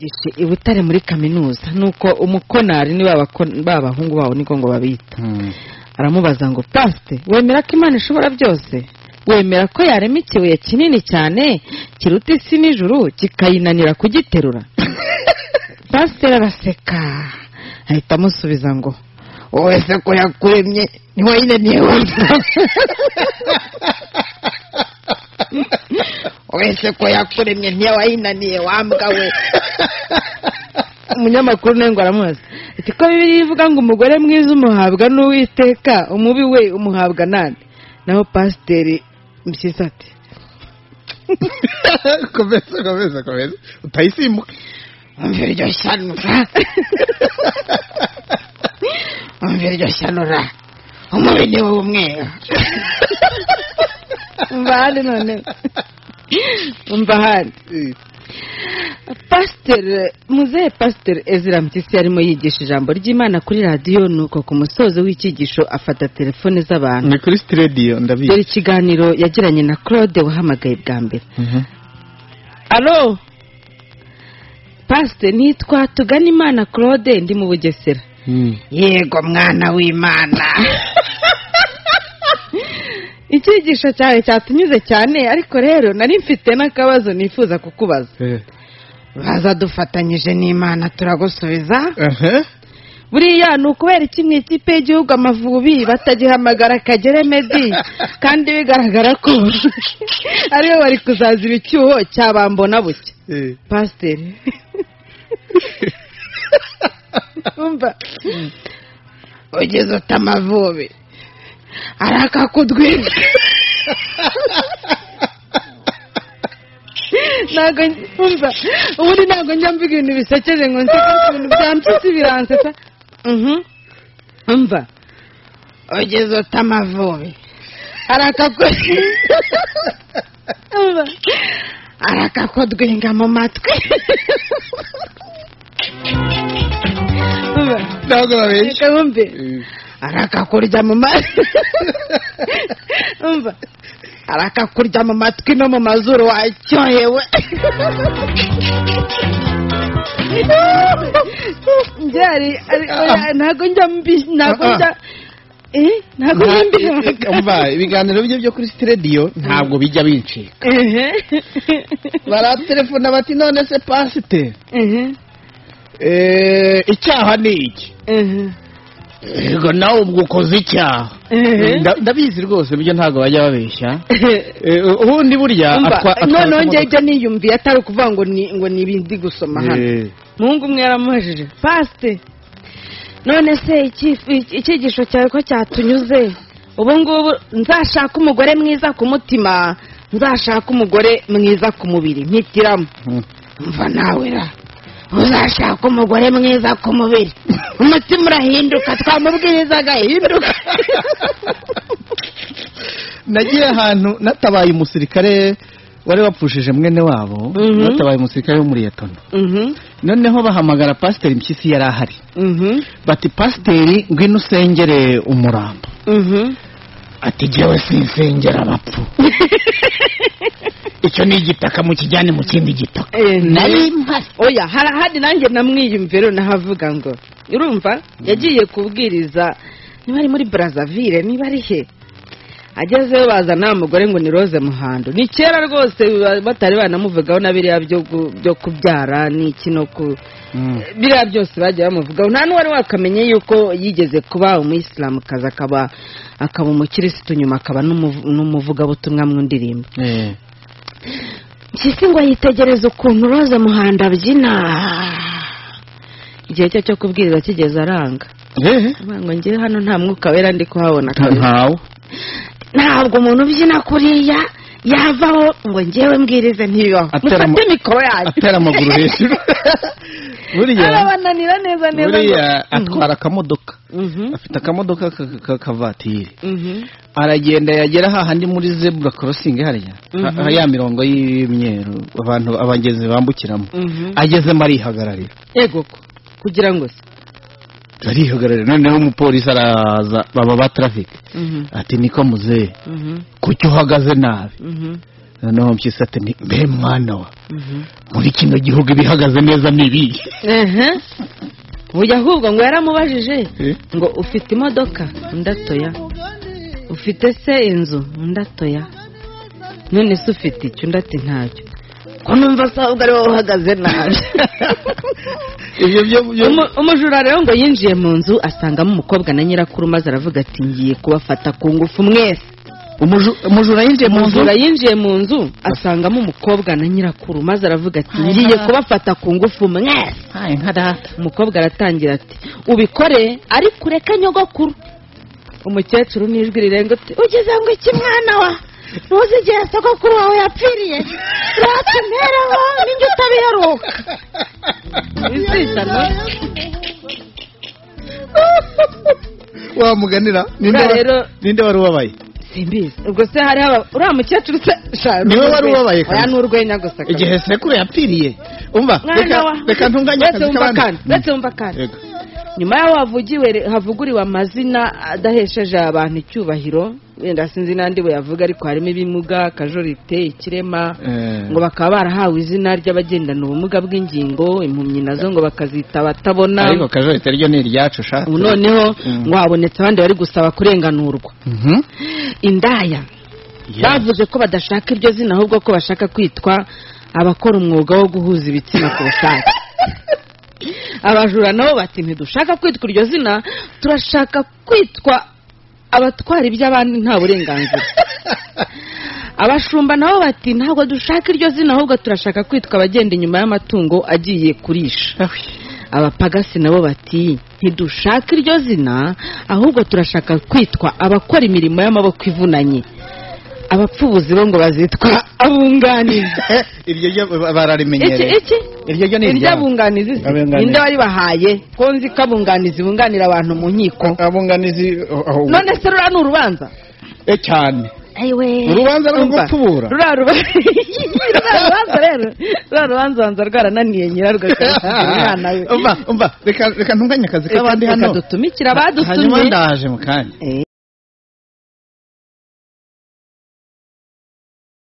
Yigishe i Butare muri kaminuza, nuko umukonari ni babahungu babo niko ngo babita, aramubaza ngo: "Pasite, wemera ko Imana ishobora byose? Wemera ko yarema ikibuye kinini cyane kiruta isi n'ijuru kikayinanira kugiterura?" Pasiteri araseka, ahita amusubiza ngo: "Wowe se ko yakuremye ntiwayinaniye wumva? Wowe se ko yakuremye ntiwayinaniye wambwa we?" Umunyamakuru nawe ngo aramubaza ati: "Ko Bibiliya ivuga ngo umugore mwiza umuhabwa n'Uwiteka, umubi we umuhabwa nande?" Naho Pasiteri Mpyisi ati: Komeza, komeza, komeza, utayisimbuka. "Umva iryo shyano ra, umva iryo shyano ra, umubi ni wowe umweru." Umva handi, none umva handi. Pasiteri muzehe, Pasiteri Ezra Mpyisi yarimo yigisha ijambo ry'Imana kuri radiyo, nuko ku musozo w'icyigisho afata telefone z'abantu. Ni kuri sitidiyo, ndabizi. Dore ikiganiro yagiranye na Claude wahamagaye bwa mbere. "Alo, Pasiteri, nitwa Tugana Imana Claude, ndi mu Bugesera." "Yego mwana w'Imana, icyigisho cyawe cyatunyuze cyane, ariko rero nari mfite n'akabazo nifuza kukubaza." "Baza, dufatanyije n'Imana turagusubiza." "Buriya ni ukubera iki mu ikipe y'igihugu Amavubi batagihamagara Kagere Medi, kandi bigaragara ko ariwe bari kuzaziba icyuho cyabambona buke?" Pasiteri, umva: "Ugeze uta Amavubi arakakudwira." Ntabwo umva, ubundi ntabwo njya mvuga ibintu bisekeje ngo nseke, ariko ibintu bya Mpyisi biransetsa. Umva: "Ugeze uta Amavubi umva arakakudwinga mu matwi." Umva. Ntabwo babeshya. Reka wumve: "Arakakurya mu matwi, umva, arakakurya mu matwi no mu mazuru wacyohewe." Byari ntabwo njya mbi, ntabwo njya, ntabwo njya mbi. Umva, ibiganiro bye byo kuri sitidiyo ntabwo bijya bincika. Baratelefona bati: "None se pasiteri, icyaha ni iki?" "Yego, nawe ubwo ukoze icyaha." Ndabizi rwose, ibyo ntabwo bajya babeshya. Ubundi burya Umva, atwara noneho akamodoka. Njye niyumviye atari ukuvuga ngo ni ibindi gusoma hano. Muhungu umwe yaramubajije: "Pasite, none se icyigisho cyawe ko cyatunyuze, ubu ngubu nzashaka umugore mwiza ku mutima, nzashaka umugore mwiza ku mubiri, mpitiramo?" "Umva nawe ra, uzashaka umugore mwiza ku mubiri, umutima urahinduka, twamubwiriza agahinduka." Nagiye ahantu natabaye umusirikare wari wapfushije mwene wabo. Natabaye umusirikare wo muri liyetona. Noneho bahamagara Pasiteri Mpyisi, yari ahari. Bati: "Pasiteri, ngwino usengere umurambo." Ati: "Jyewe sinsengera abapfu, icyo ni igitaka, mukijyane mu kindi gitaka." Nari mpari. Oya, hari ahandi nanjye namwiyumviro nahavuga ngo urumva yagiye kubwiriza, niba ari muri Brazzaville, niba ari he, agezeyo bazana umugore ngo ni Rose Muhando. Ni kera rwose, batari banamuvugaho na biriya byo kubyara n'iki no ku biriya byose bagiye bamuvugaho, nta n'uwari wakamenye yuko yigeze kuba umuyisilamukazi, akaba umukirisitu, nyuma akaba n'umuvugabutumwa mu ndirimbo. Mpyisi ngo yitegereza ukuntu Rose Muhando abyina, igihe cye cyo kubwiriza kigeze aranga. Avuga ngo: "Njyewe hano nta Mwuka Wera ndi kuhabona kabisa." Ntawe. "Ntabwo umuntu ubyina kuriya yavaho ngo njyewe mbwirize, ntibibaho." Atera "Mufate mikoro yanyu." Atera amaguru hejuru buriya. Arabananira neza neza Buriya atwara akamodoka. Afite akamodoka kavatiri. Aragenda, yagera hahandi muri zebra crossing hariya, ya mirongo y'imyeru abantu abagenzi bambukiramo, agezemo arihagararira. Ego ko kugira ngo se? Arihagararira, noneho umupolisi araza, baba ba traffic. Ati: "Niko muzehe, kuki uhagaze nabi?" Noneho Mpyisi ati mbe mwana wa muri kino gihugu ibihagaze neza ni ibihe? Burya ahubwo ngo yaramubajije ngo ufite imodoka? Undi atoya. Ufite se inzu? Undi atoya. None se ufite icyo? Undi ati ntacyo. Ko numva se ahubwo ari wowe uhagaze nabi. Umujura rero ngo yinjiye mu nzu asangamo umukobwa na nyirakuru, maze aravuga ati ngiye kubafata ku ngufu mwese. Umujura yinjiye mu nzu? Umujura yinjiye mu nzu asangamo umukobwa na nyirakuru, maze aravuga ati ngiye kubafata ku ngufu mwese. Umukobwa aratangira ati ubikore ariko ureke nyogokuru. Umukecuru n'ijwi rirenga ati ugize ngo iki mwana wa, ntuzi igihe sogokuru wawe yapfiriye, ratumpereho ninjye utabiheruka. Izisano wamuganira ninde wari ubabaye? Simbizi. Ubwo se hari uriya mukecuru se niwe wari ubabaye? Oya, ni urwenya gusa. Igihe sekuru yapfiriye. Umva reka ntunganye akazi k'abandi. Ndetse wumva kandi nyuma yaho havuguriwe amazina adahesheje abantu icyubahiro, wenda sinzi n'andi buyavuga, ariko harimo ibimuga, kajorite, ikirema, ngo bakaba barahawe izina ry'abagendana ubumuga bw'ingingo, impumyi nazo ngo bakazita abatabona. Ariko kajorite ryo ni iryacu sha. Noneho ngo habonetse abandi bari gusaba kurenganurwa. Indaya bavuze ko badashaka iryo zina, ahubwo ko bashaka kwitwa abakora umwuga wo guhuza ibitsina ku bushake. Abajura nabo bati ntidushaka kwitwa iryo zina, turashaka kwitwa abatwara iby'abandi nta burenganzira. Abashumba nabo bati ntabwo dushaka iryo zina, ahubwo turashaka kwitwa abagenda inyuma y'amatungo agiye kurisha. Abapagasi nabo bati ntidushaka iryo zina, ahubwo turashaka kwitwa abakora imirimo y'amaboko ivunanye. Abapfubuzi bo ngo bazitwa abunganizi. Iryo ryo bararimenyereye. Iki iryo ryo ni iry'abunganizi. Ninde wari bahaye ko nzi ko abunganizi bunganira abantu mu nkiko? Abunganizi none se rura ni urubanza cyane. Ayiwe, urubanza rwo gupfubura. Rura rubanza rero, rura rubanza banza rwarananiye nyirarwo umwana we. Umva reka ntunganye akazi k'abandi hano. Reka dutumikira abadutumye. Hanyuma ndaje mu kanya.